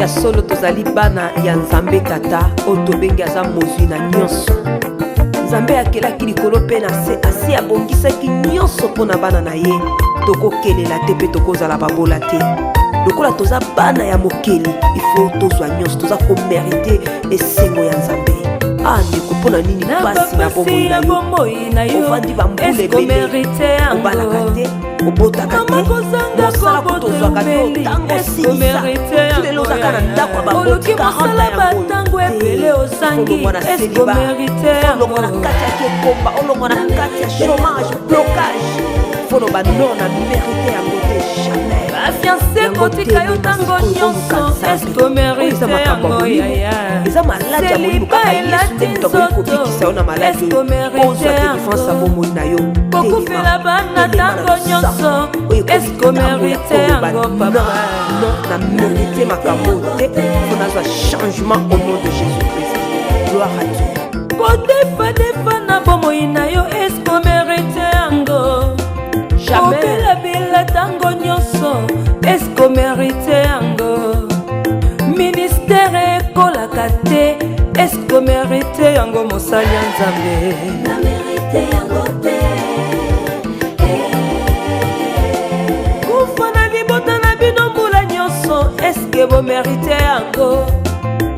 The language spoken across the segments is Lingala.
Solo tozali bana ya Nzambe Tata oyo tobengi aza mozwi na nyonso. Nzambe akelaki likolo mpe na se, asi abongisaki nyonso mpo na bana na ye. Tokokelela te mpe tokozala babola te. Lokola toza bana ya mokeli, ifo tozwa nyonso, toza komerite esengo ya Nzambe. Ah ndeko, mpo na nini pasi na bomoi na yo? Ovandi bambula ebele, obalaka te, obotaka te, mosala kutu ozwaka te, ntango osilisa ti lelo ozaka na ndako ya baboti 40 yango ebele, ozangi na célibat. Olongwa na kati ya kekomba, olongwa na kati ya chômage, blocage. Foloba non, na mérite yango te, jamais. Bafiancé kotika yo ntango nyonso, est-ce omérite yango, yaya? Eza maladi ya molimo. Kaka Yesu nde moto akoki kobikisa yo na maladi oyo. Ozwa délivrance ya bomoi na yo. Kokufela bana ntango nyonso, est-ce omérite yango, papa? Non, na mérite makambo te. Fo nazwa changement au nom de Jésus Christ. Gloire à Dieu. Kodefadefa na bomoi na yo, est-ce omérite yango? Jamais. Kobelabela ntango nyonso, est-ce omérite yango? Ministère ekolaka te, est-ce omérite yango, mosali ya Nzambe? Na mérite yango te. Kufa na libota na bino mbula nyonso, est-ce bomérite yango?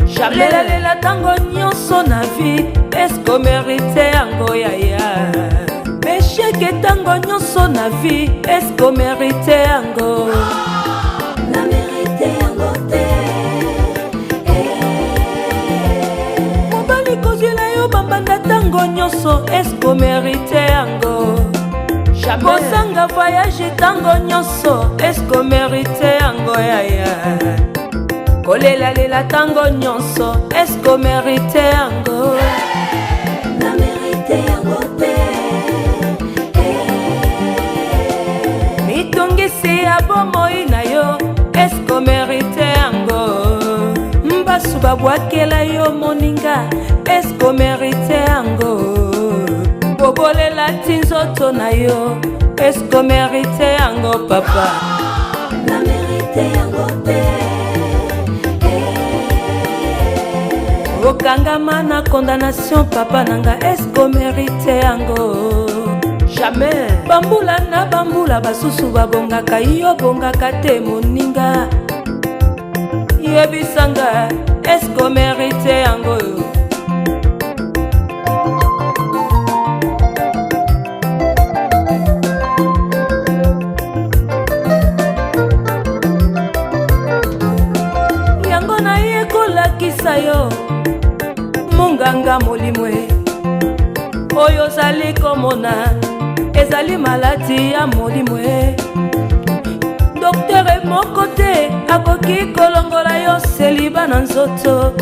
Jamais. Lelalela ntango nyonso na vie, est-ce omérite yango, yaya? Échec ntango nyonso na vie, est-ce omérite yango? Na mérite yango te. Mobali kozwila yo bambanda ntango nyonso, est-ce omérite yango? Jamais. Kosanga voyage ntango nyonso, est-ce omérite yango, yaya? Kolelalela ntango nyonso, est-ce omérite yango? Na mérite yango te. Mitungisi ya bomoi na yo, est-ce omérite yango? Mbasu babwakela yo moninga, est-ce omérite yango? Bobolela ti nzoto na yo, est-ce omérite yango, papa? Na mérite yango te. Okangama na condamnation, papa na nga, est-ce omérite yango? Jamais. Bambula na bambula, basusu babongaka, yo bongaka te, moninga. Yebisanga, est-ce omérite yango? Yango naye kolakisa yo, monganga molimo e, oyo ozali komona ezali maladi ya molimo e. Docteur moko te akoki kolongola yo célibat na nzoto.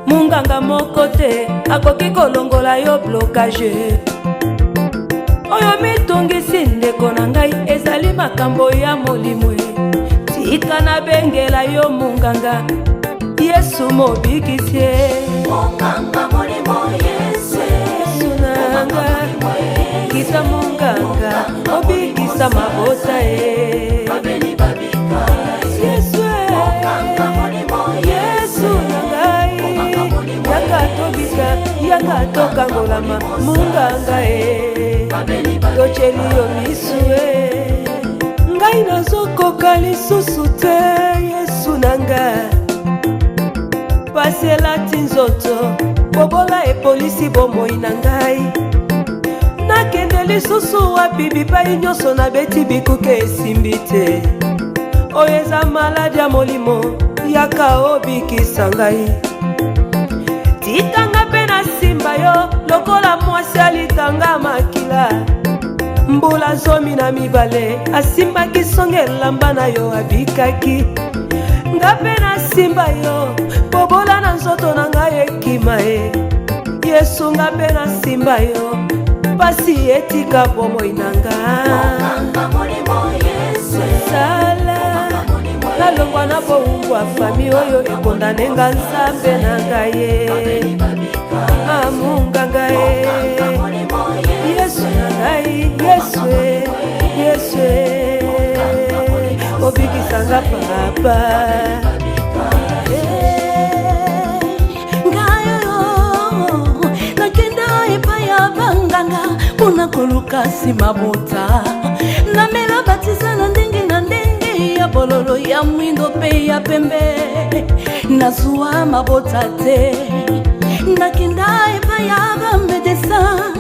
Munganga moko te akoki kolongola yo blocage oyo mitungisi. Ndeko na ngai, ezali makambo ya molimo e. Tika nabengela yo munganga Yesu mobikisi e. Monganga molimo Yesu. Yesu nanga, kita monganga, obikisa mabota e. Babeli babika. Yesu e. Monganga molimo. Yesu na ngai, yaka tobika, yaka tokangolama, munganga e. Babeli. Totyeli yo misu e. Ngai nazokoka lisusu te, Yesu na nga. Pasi elati nzoto, bobola epolisi bomoi na ngai. Nakende lisusu wapi? Bipai nyonso nabeti bikuke, esimbi te. Oyo eza maladi ya molimo, yaka obikisa ngai. Tikanga mpe nasimba yo lokola mwasi alitanga makila mbula 12, asimbaki songe elamba na yo, abikaki. Nga mpe nasimba yo, bobola na nzoto na ngai ekima e. Yesu, nga mpe nasimba yo, pasi etika bomoi na nga. Monganga molimo Yesu. Sala nalongwa na bowumbu ya famille oyo ekondane nga. Nzambe na ngai ye, amunganga ye. Yesu na ngai, Yesu e, Yesu e, obikisanga papa. Koluka nsima bota, namela batisa na ndenge na ndenge, ya bololo, ya mwindo mpe ya pembe, nazwa mabota te. Nakenda epai ya bamédecin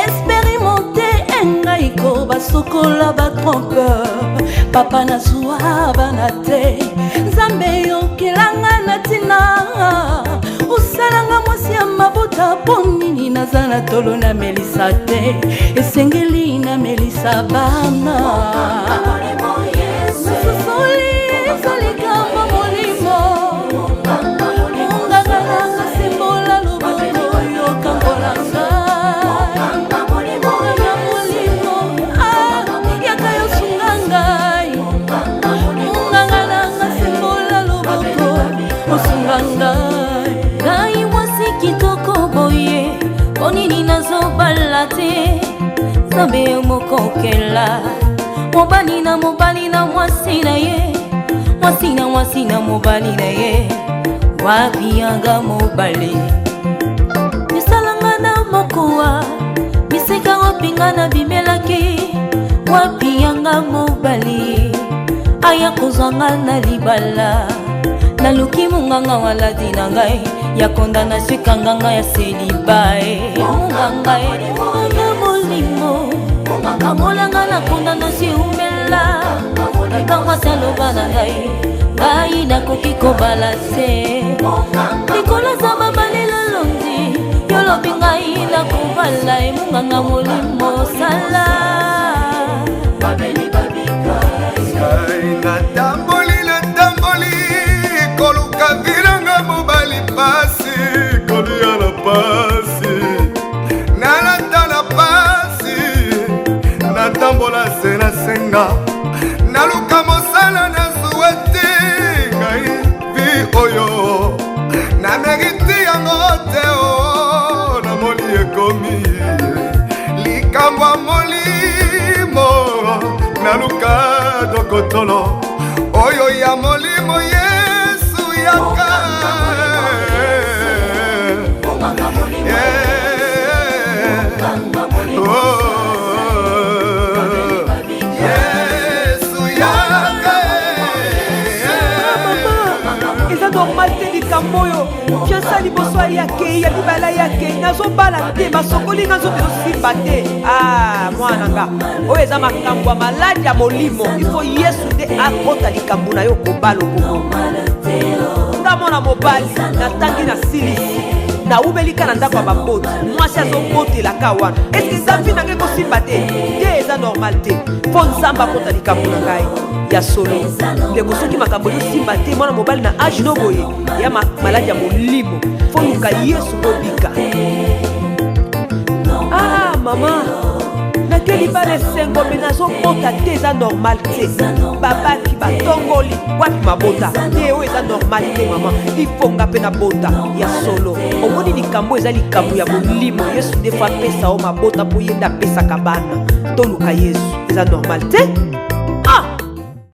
expérimenté, engai ko basokola batrompe. Papa, nazwa bana te. Nzambe, yokelanga na ntina osalanga mwasi ya mabota. Mpo nini naza na tolo, namelisa te? Esengeli namelisa bana. Nasusoli, eza likambo molimo. Monganga nanga, sembola loboko, yokangola ngai. Monganga molimo, ah, yaka yosunga ngai. Monganga nanga, sembola loboko, osunga ngai. Ngai mwasi kitoko boye, mpo nini nazobala te? Nzambe yo moko okela mobali na mobali na mwasi na ye, mwasi na mwasi na mobali na ye. Wapi yanga mobali? Esalanga na mokuwa miseka. Wapi nga nabimelaki? Wapi yanga mobali aya kozwanga na libala? Naluki monganga, waladi na ngai ya condamnation, ekanganga ya célibat e. Monganga e, monganga molimo, kamolanga na condamnation eumela. Kaka mwasi aloba na ngai, ngai nakoki kobala te. Likolo eza mabale lolondi, yolobi ngai nakobala e. Monganga molimo, sala. Ngai natamboli, natamboli koluka vilanga mobali, pasi, kolia na pasi, nalata na pasi, natambola se nasenga, naluka mosala, nazuwa te. Ngai vie oyo namérite yango te. O namoni ekomi likambo ya molimo. Naluka dokotolo oyo ya molimo, Yesu yaka. Yeah. Oh, Yesu yaka. Mama, eza normal te likambo oyo. Fiançailles liboso ayakei, ya mibale ayakei, nazobala te. Basokoli nga, nzoto ezosimba te. Ah, mwana nga, oyo eza makambo ya maladi ya molimo. Ifo Yesu nde akota likambo na yo. Kobala okomona nga mwana mobali, natangi na silisi, nawubelika na ndako ya baboti, mwasi azobotelaka wana. Eske nzambi na ngai ekosimba te? Te, eza normal te. Mpo Nzambe akota likambo na ngai ya solo. Ndeko, soki makambo ezosimba te, mwana mobali na âge no boye, ya maladi ya molimo, fo luka Yesu kobika. Ah mama, nake libala esengo, me nazobota te. Eza normal te. Babaki, batongoli, wapi mabota te? Oyo eza normal te mama, ifonga mpe na bota ya solo. Omoni, likambo eza likambo ya molimo. Yesu nde fo apesa o mabota, mpo ye nde apesaka bana. Toluka Yesu, eza normal te.